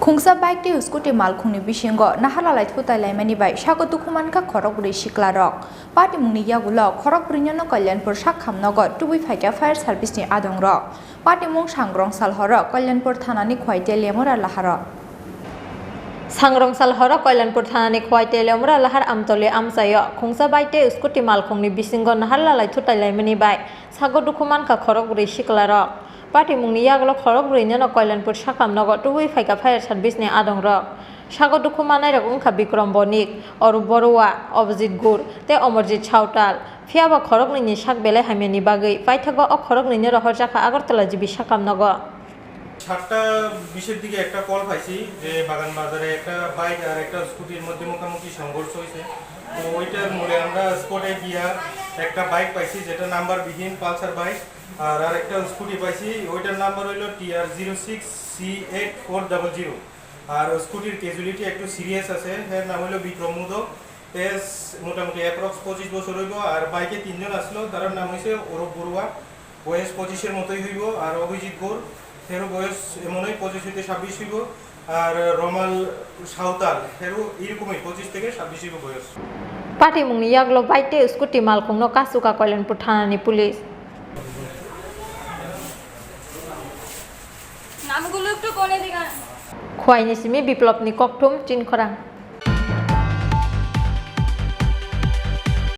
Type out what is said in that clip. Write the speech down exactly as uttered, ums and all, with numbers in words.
Khungsa bike tei scooty malkhungni bisingo naharlalai thutai laimani bai sago dukhu mankha khorokbrwi siklarok. Patimungni yagulo khorokbrwino Kalyanpur sakham nogo tubui phaikha fire service ni adongrok. Patimung sangrong sal horo Kalyanpur thanani Khowai tei Lemura laharo. Sangrong sal horo Kalyanpur thanani Khowai tei Lemura lahar Amtoli amchaio khungsa bike tei scooty malkhungni bisingo naharlalai thutai laimani bai sago dukhu mankha khorokbrwi siklarok. Patimungni yagulo khorokbrwino Kalyanpur sakham nogo tubui phaikha fire service ni adongrok. Sago dukhu manairok wngkha Bikrom Bonik, Orup Borua, Abhijit Gur tei Amarjit Sautal. Phiyaba khoroknwini sak belai hamyani bagwi paithago o khoroknwino rohorjakha Agartala G B sakham nogo. সাতটা বিশের দিকে একটা কল পাইছি যে বাগান বাজারে একটা বাইক আর একটা স্কুটির মধ্যে মুখোমুখি সংঘর্ষ হয়েছে। তো ওইটার মূলে আমরা স্পটে গিয়া একটা বাইক পাইছি, যেটা নাম্বারবিহীন পালসার বাইক, আর আর একটা স্কুটি পাইছি, ওইটার নাম্বার হইলো T R zero six C eight four double zero। আর স্কুটির ক্যাজুয়ালিটি একটু সিরিয়াস আছে, এর নাম হইলো বিক্রম মোদক। এস মোটামুটি অ্যাপ্রক্স পঁচিশ বছর হইব। আর বাইকে তিনজন আসলো, তার নাম হইছে অরূপ বড়ুয়া, বয়স পঁচিশের মতোই হইব। আর অভিজিৎ গৌর, হেরও বয়স এমনই পঁচিশ হইতে ছাব্বিশ হইব। আর রমাল সাঁওতাল, হেরও এইরকমই পঁচিশ থেকে ছাব্বিশ হইব বয়স। Patimungni yagulo bike tei scooty malkhungno kachuka Kalyanpur thanani police. নামগুলো একটু কোণে দিকে আন। Khowai ni simi Biplop ni kokthum Chinkhorang.